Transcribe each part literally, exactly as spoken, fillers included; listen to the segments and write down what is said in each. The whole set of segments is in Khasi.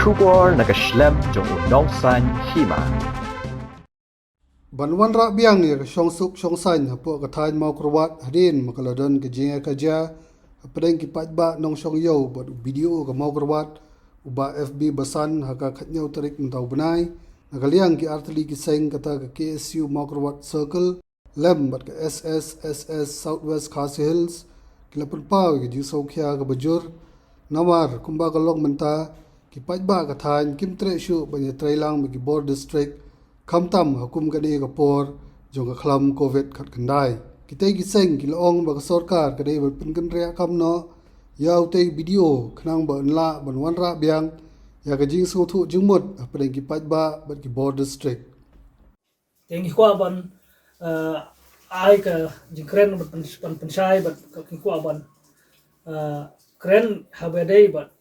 Khubor na ka shlem jong u nongsan hima. Ban wanrah biang ïa ka shongsuk shongsaiñ hapoh ka thaiñ Mawkyrwat hadien ba ka la don ka jingïakajia hapdeng ki paidbah nongshong ïew bad u B D O ka Mawkyrwat, u Bah F B Basan, ha ka khatñiew tarik mynta u bnai, na ka liang ki artylli ki seng, kata ka K S U Mawkyrwat Circle lem bad ka S S S S South West Khasi Hills, ki la pynpaw ïa ka jingsngewkhia kaba jur. Namar kumba ka long mynta, ki paidbah ka thaiñ kim treh shuh ban ïatreilang bad ki bor district, khamtam ha kum kane ka por jong ka khlam covid khatkhyndai. Kitei ki seng ki la ong ba ka sorkar ka dei ban pynkynriah kam noh ïa utei u B D O khnang ba un lah ban wanrah biang ïa ka jingsngewthuh jingmut hapdeng ki paidbah bad ki bor district. Te ngi kwah ban, eh, ai ka jingkren ban pyn-, ban pynshai bad ka ngi kwah ban, eh, kren haba dei bad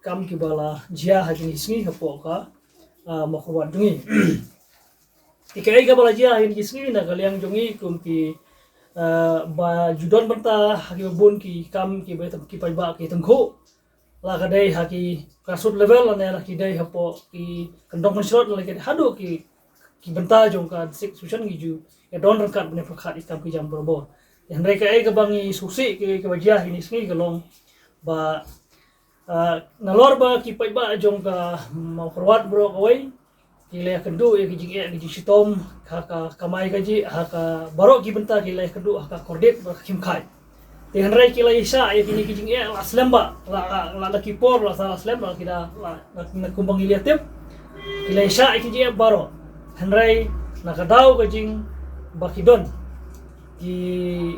kam kiba la jia ha kine ki sngi hapoh ka, eh, Mawkyrwat jong ngi. Te kaei kaba la jia ha kine ki sngi na ka liang jong ngi kum ki, eh, ba ju don bynta ha kiba bun ki kam kiba ki paidbah ki tyngkhuh. La ka dei ha ki grassroot level lane la ki dei hapoh ki kyndong kynshlur lane ki haduh ki, ki bynta jong ka district solution ngi ju ïa don ryngkat ban ïa pyrkhat ïa kam ki jam barabor. Hynrei kaei kaba ngi sngewsih ki, kiba jia ha kine ki sngi ka long ba, ah, nalor ba ki paidbah jong ka Mawkyrwat baroh kawei ki la ïakynduh ïa ki jingeh ki jingshitom ha ka kamai kajih, ha ka baroh ki bynta ki la ïakynduh ha ka kordit bad ka khim khaid. Te hynrei ki la ïashah ïa kine ki jingeh la slem bha, la, la, la, la ki por la sa la slem, la ki da, la, la, la kumba ngi la tip. Ki la ïashah ïa ki jingeh baroh. Hynrei na ka daw ka jing ba ki don ki,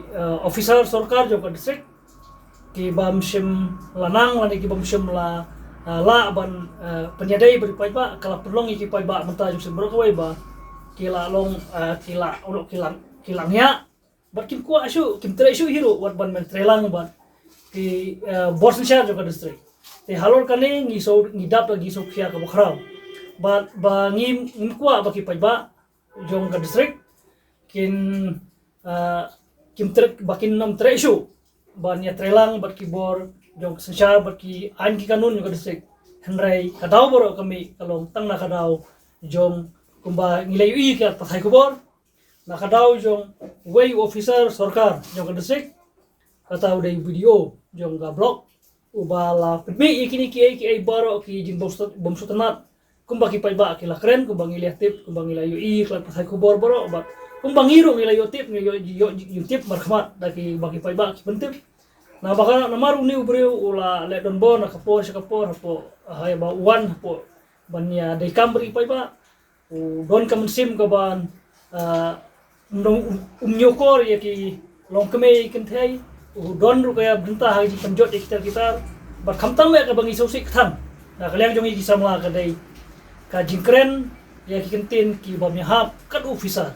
eh, officer sorkar jong ka district, ki bym shym la nang lane ki bym shym la, ah, lah ban, ah, pynïadei bad ki paidbah, ka la pynlong ïa ki paidbah mynta jong sien baroh kawei ba ki la long, ah, ki la, ki la, ki la ngiah bad kim kwah shuh, kim treh shuh hi ruh wat ban pyntreilang bad ki, ah, bor synshar jong ka district. Te halor kane ngi sngew, ngi dap da ka jingsngewkhia kaba khraw bad ba ngi, ngim kwah ba ki paidbah jong ka district kin, ah, kim treh, ba kin nym treh shuh ban ïatreilang bad ki bor jong ka synshar bad ki aiñ ki kanun jong ka district. Hynrei ka daw baroh ka mih ka long tang na ka daw jong kumba ngi la ïohi ki pathai khubor, na ka daw jong uwei u officer sorkar jong ka district, kata u dei u B D O jong ka block, uba la pynmih ïa kine kiei kiei baroh ki jingbym sut-, bym sngewtynnat. Kumba ki paidbah ki la kren, kumba ngi la tip, kumba ngi la ïohi, ki la pathai khubor baroh, bad kumba ngi ruh ngi la ïoh tip, ngi ïoh, ïoh, ïoh tip markhmat da ki, ba ki paidbah ki pyntip. Na ba ka, namar une u briew u la leh donbor na ka por sha ka por hapoh, ha, ïa ba u wan hapoh ban ïadei kam bad ki paidbah. U don ka mynsiem kaban, ah, um, um, um ñiewkor ïa ki longkmie kynthei, u don ruh ka ïa bynta ha ka jingpynjot ïa ki tar ki tar. Bad khamtam eh kaba ngi sngewsih kthang na ka liang jong ngi ki samla ka dei ka jingkren ïa ki kyntien ki bym ïahap kat u officer.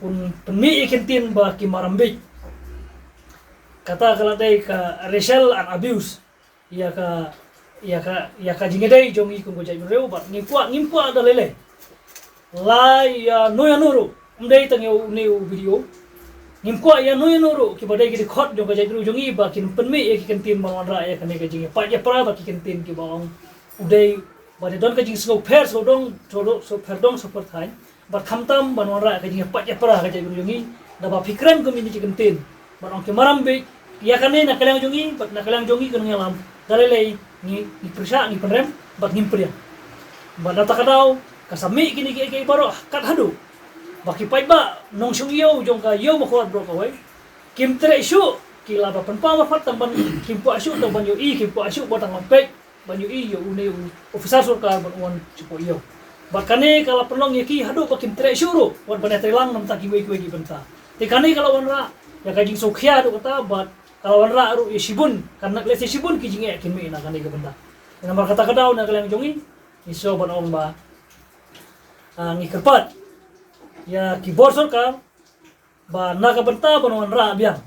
Un pynmih ïa ki kyntien ba ki maram bieit. Kata ka la dei ka racial and abuse ïa ka, ïa ka, ïa ka jingïadei jong ngi kum ka jaitbynriew bad ngim kwah, ngim kwah da lei lei. La ïa no ïa no ruh, ym dei tang ïa une u B D O. Ngim kwah ïa no ïa no ruh kiba dei ki dkhot jong ka jaitbynriew jong ngi ba kin pynmih ïa ki kyntien ban wanrah ïa kane ka jingïapait ïapra bad ki kyntien kiba ong u dei ba dei don ka jingsngew pher sawdong, sawdong, sawpher dong sawpher thaiñ. Bad khamtam ban wanrah ka jingïapait ïapra ka jaitbynriew jong ngi, da ba phi kren kum ïa kine ki kyntien ban ong ki maram bieit ïa kane na ka liang jong ngi, bad na ka liang jong ngi ka nongïalam da lei lei ngi, ngi pyrshah, ngi pynrem bad ngim pdiang. Bad na kata ka daw ka sa mih kine kiei kiei baroh kat haduh ba ki paidbah nongshong ïew jong ka ïew Mawkyrwat baroh kawei kim treh shuh, ki la ba pynpaw markhmat tang ban, kim kwah shuh tang ban ïohi, kim kwah shuh ba tang ban peit ban ïohi ïa une u officer sorkar ban wan shapoh ïew. Bad kane ka la pynlong ïa ki haduh ba kim treh shuh ruh wat ban ïatreilang na bynta kiwei kiwei ki bynta. Te kane ka la wanrah ïa ka jingsngewkhia haduh katta bad ka la wanrah ruh ïa shibun, kan, lehse shibun ki jingeh kin mih na kane ka bynta. Namar kata ka daw na ka liang jong ngi, ngi sngew ban ong ba, ah, ngi kyrpad ïa ki bor sorkar ba na ka bynta ban wanrah biang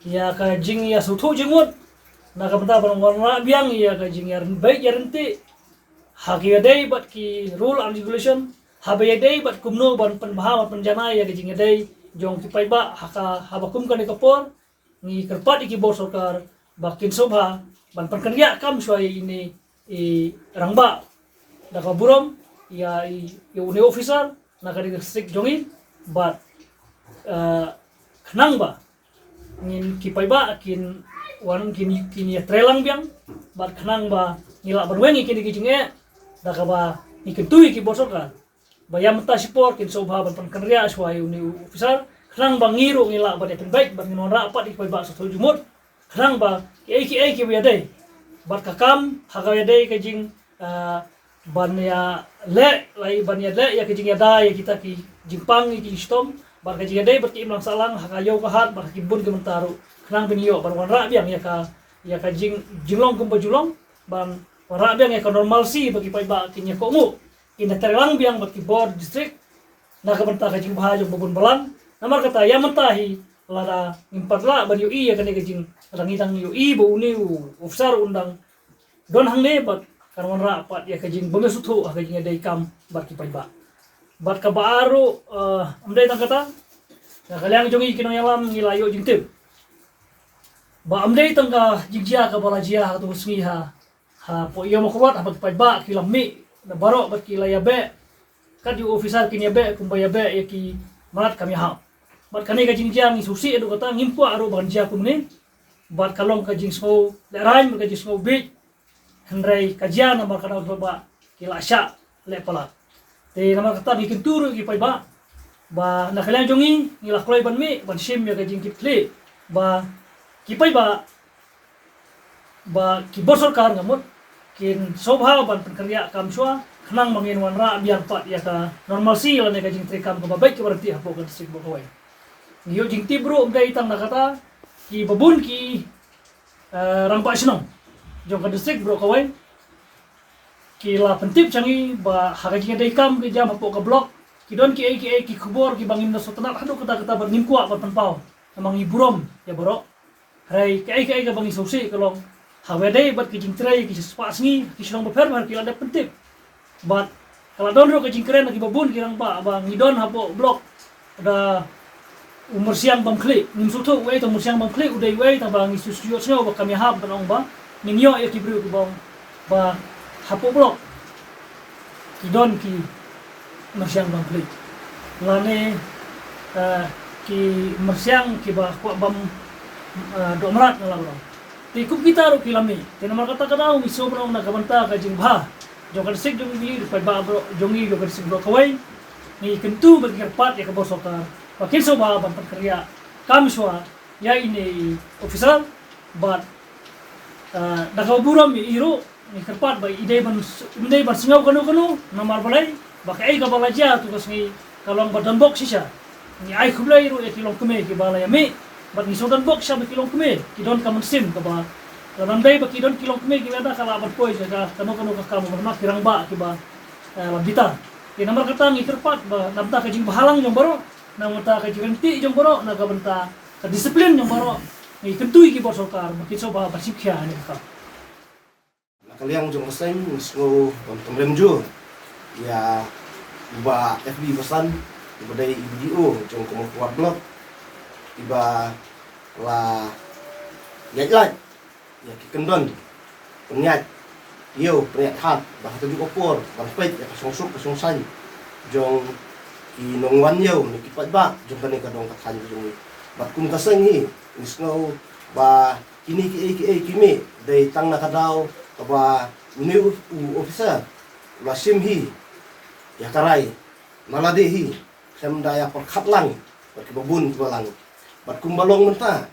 ïa ka jingïasngewthuh jingmut, na ka bynta ban wanrah biang ïa ka jingïabeit ïaryntih ha ka ïadei bad ki rule and regulation, haba ïadei bad kumno ban pynbha ban pynjanai ïa ka jingïadei jong ki paidbah ha ka, haba kum kane ka por. Ngi kyrpad ïa ki bor sorkar ba kin sngewbha ban pynkynriah kam shuwa ïa ine i rangbah da ka burom ïa i, ïa une u officer na ka district jong i, bad, eh, khnang ba ngin ki paidbah kin wan kin kin ïa trei lang biang, bad khnang ba ngi lah ban weng ïa kine ki jingeh da kaba ngi kyntu ïa ki bor sorkar ba ïa mynta shipor kin sngewbha ban pynkynriah shuwa ïa une u officer, khnang ba ngi ruh ngi lah ban ïa pynbeit bad ngin wanrah pat ïa ki paidbah sngewthuh jingmut, khnang ba kiei kiei kiba ïadei bad ka kam ha ka ïadei ka jing, ah, ban ïaleh, lai ban ïaleh ïa ka jingïada ïa kita ki jingpang ïa ki jingshitom bad ka jingïadei bad ki imlang sahlang ha ka ïew ka hat bad ha ki bun ki mynta ruh, khnang ba ngin ïoh ban wanrah biang ïa ka, ïa ka jing, jinglong kumba ju long, ban wanrah biang ïa ka normalcy ba ki paidbah kin ïa kohnguh, kin ïa trei lang biang bad ki bor district na ka bynta ka jingbha jong ba bun balang. Namar kata ïa mynta hi lada ngim pat lah ban ïohi ïa kane ka jing, lada ngi dang ïohi ba une u officer un dang don hangne bad kan wanrah pat ïa ka jing bym ïasngewthuh ha ka jingïadei kam bad ki paidbah. Bad kaba ar ruh, eh, ym dei tang kata, na ka liang jong ngi ki nongïalam ngi la ïoh jingtip ba ym dei tang ka jingjia kaba la jia ha kato ka sngi ha, hapoh Ïew Mawkyrwat, haba ki paidbah ki la mih na baroh bad ki la ïabeh. Kat ïa u officer kin ïabeh kumba ïabeh ïa ki mrad kam ïahap. Bad kane ka jingjia ngi sngewsih haduh katta, ngim kwah ruh ban jia kumne. Bad ka long ka jingsngew lehraiñ bad ka jingsngew bieit. Hynrei ka jia namar ka dei ba ki la shah leh palat. Te namar kata ngi kyntu ruh ïa ki paidbah ba na ka liang jong ngi ngi la kloi ban mih ban shim ïa ka jingkitkhlieh ba ki paidbah ba ki bor sorkar nga mut kin sngewbha ban pynkynriah kam shuwa, khnang ba ngin wanrah biang pat ïa ka normalcy lane ka jingtrei kam kaba beit kaba ryntih hapoh ka district baroh kawei. Ngi ïoh jingtip ruh ym dei tang na kata, kiba bun ki, eh, rangbah shnong jong ka district baroh kawei ki la pyntip sha ngi ba ha ka jingïadei kam ka jam hapoh ka block, ki don kiei kiei ki khubor kiba ngim da sngewtynnat haduh katta katta bad ngim kwah ban pynpaw. Namar ngi burom ïa baroh. Hynrei kaei kaei kaba ngi sngewsih ka long, haba ïadei bad ki jingtrei ki spah sngi ki shnong bapher bapher ki la dep pyntip. Bad ka la don ruh ka jingkren na kiba bun ki rangbah ba ngi don hapoh block da u myrsiang bymkhlieh. Ngim sngewthuh uei uta u myrsiang bymkhlieh, u dei uei, tangba ngi shu shu ïohsngew ba kam ïahap ban ong ba ngin ïoh ïa ki briew kiba ong ba hapoh block ki don ki myrsiang bymkhlieh lane, eh, ki myrsiang kiba kwah bam, eh, dohmrad na la baroh. Te kum kita ruh ki la mih. Te namar kata ka daw ngi sngewbha na ka bynta ka jingbha jong ka district jong ngi, ki paidbah baroh jong ngi jong ka district baroh kawei, ngi kyntu bad ngi kyrpad ïa ka bor sorkar ba kin sngewbha ban pynkynriah kam shuwa ïa ine i officer. Bad, eh, da kaba burom ïa i ruh ngi kyrpad ba i dei ban, i dei ban sngew kano kano, namar balei ba kaei kaba la jia hato ka sngi ka long ba donbok shisha. Ngi ai khublei ruh ïa ki longkmie kiba la ïamih bad ngi sngew donbok shisha ba ki longkmie ki don ka mynsiem kaba, lada ym dei ba ki don ki longkmie kiba ïada ka lah ban poi sha ka kano kano ka kam, namar ki rangbah kiba, eh, la bitar. Te namar kata ngi kyrpad ba na bynta ka jingbhalang jong baroh, na bynta ka jingryntih jong baroh, na ka bynta ka disiplin jong baroh, ngi kyntu ïa ki bor sorkar ba kin sngewbha ban shim khia ha kane ka kam. Na ka liang jong ka seng ngi sngew ban kynrem jur ïa u Bah F B Basan, uba dei i B D O jong ka Mawkyrwat Block, iba la ïaid lait ïa ki kyndon pynïaid ïew pynïaid hat, ba ha kajuh ka por ban peit ïa ka shongsuk ka shongsaiñ jong ki nongwan ïew ne ki paidbah jong kane ka dong ka thaiñ ka jong ngi. Bad kum ka seng hi ngi sngew ba kine kiei kiei ki mih dei tang na ka daw kaba une u officer u la shim hi ïa ka rai na lade hi, khlem da ïa pyrkhat lang bad kiba bun kiba lang. Bad kumba long mynta,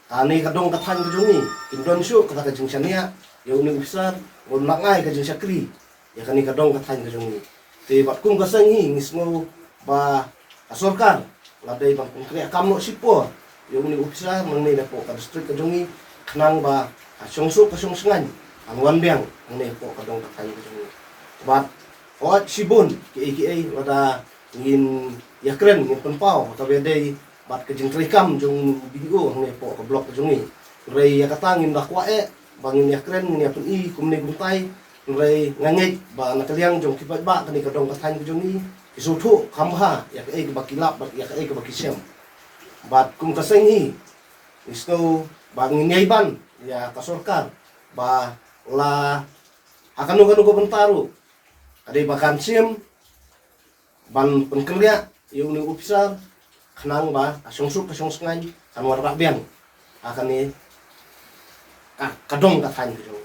kane ka dong ka thaiñ ka jong ngi kin don shuh kata ka jingshaniah ïa une u officer, bad un lah ngai ka jingshakri ïa kane ka dong ka thaiñ ka jong ngi. Te bad kum ka seng hi ngi sngew ba ka sorkar la dei ban pynkhreh kam noh shipor ïa une u officer nangne napoh ka district ka jong ngi, khnang ba ka shongsuk ka shongshngaiñ kan wan biang nangne napoh ka dong ka thaiñ ka jong ngi. Bad hooid shibun kiei kiei lada ngin ïakren ngin pynpaw ha kaba ïadei bad ka jingtrei kam jong u B D O hangne hapoh ka block ka jong ngi. Hynrei ïa kata ngim da kwah eh ba ngin ïakren ngin ïa pyni kumne kumtai. Hynrei nga ngeit ba na ka liang jong ki paidbah kane ka dong ka thaiñ ka jong ngi ki sngewthuh kham bha ïa kaei kaba ki lap bad ïa kaei kaba ki shem. Bad kum ka seng hi ngi sngew ba ngin ïai ban ïa ka sorkar ba la Ha kano kano ka bynta ruh ka dei ba kan shim ban pynkynriah ïa une u officer khnang ba ka shongsuk ka shongsngain kan wanrah biang ha kane ka, ka dong ka thaiñ ka jong